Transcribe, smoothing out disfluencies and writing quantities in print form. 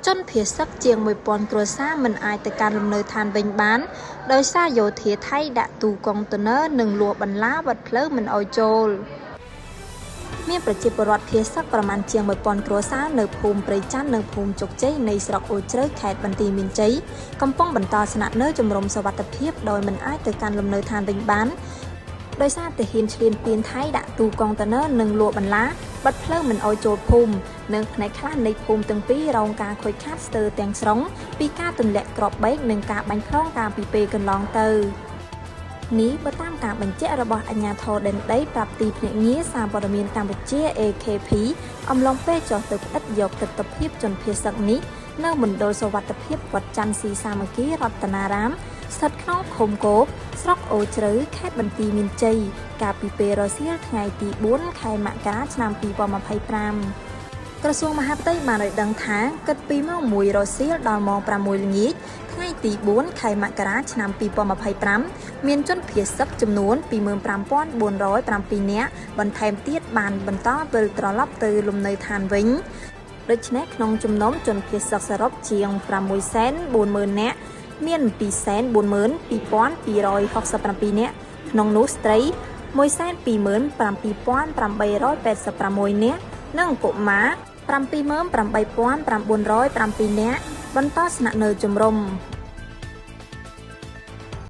ជនភៀសសឹកជាង 1000 គ្រួសារមិនអាចទៅកាន់លំនៅឋានវិញបាន ដោយសារយោធាថៃដាក់ទូកុងតឺន័រ និងលួសបន្លាបិទផ្លូវមិនឲ្យចូល។ មានប្រជាពលរដ្ឋភៀសសឹកប្រមាណជាង 1000 គ្រួសារនៅភូមិព្រៃច័ន្ទ និងភូមិជោគជ័យនៃស្រុកអូរជ្រៅ ខេត្តបន្ទាយមានជ័យ កំពុងបន្តស្នាក់នៅជំរំសុវត្ថិភាពដោយមិនអាចទៅកាន់លំនៅឋានវិញបាន ដោយសារទាហានឈ្លានពានថៃដាក់ទូកុងតឺន័រ និងលួសបន្លាបិទផ្លូវមិនឲ្យចូលភូមិ និងផ្នែកខ្លះនៃភូមិទាំងពីររងការខូចខាតស្ទើរទាំងស្រុងពីការទម្លាក់គ្រាប់បែក និងការបាញ់ផ្លងកាលពីពេលកន្លងទៅ។ នេះបើតាមការបញ្ជាក់របស់អាជ្ញាធរដែនដីប្រាប់ទីភ្នាក់ងារសារព័ត៌មានកម្ពុជា AKP អំឡុងពេលចុះទៅផ្ដិតយកទិដ្ឋភាពជនភៀសសឹកនេះ នៅមណ្ឌលសុវត្ថិភាពវត្តច័ន្ទស៊ីសាមគ្គីរតនារាម ស្ថិតក្នុងឃុំគោក ស្រុកអូរជ្រៅ ខេត្តបន្ទាយមានជ័យ កាលពីពេលរសៀលថ្ងៃទី 4 ខែមករា ឆ្នាំ 2025។ ក្រសួងមហាផ្ទៃបានឲ្យដឹងថា គិតពីម៉ោង 1 រសៀលដល់ម៉ោង 6 ល្ងាច ថ្ងៃទី 4 ខែមករា ឆ្នាំ 2025 មានជនភៀសសឹកចំនួន 25407 នាក់បន្ថែមទៀតបានបន្តវិលត្រឡប់ទៅលំនៅឋានវិញ។ ដូច្នេះក្នុងចំណោមជនភៀសសឹកសរុបជាង 640,000 នាក់ មាន 242,267 នាក់ ក្នុងនោះស្ត្រី 127,886 នាក់ និងកុមារ 78,907 នាក់ បន្តស្នាក់នៅជំរំ។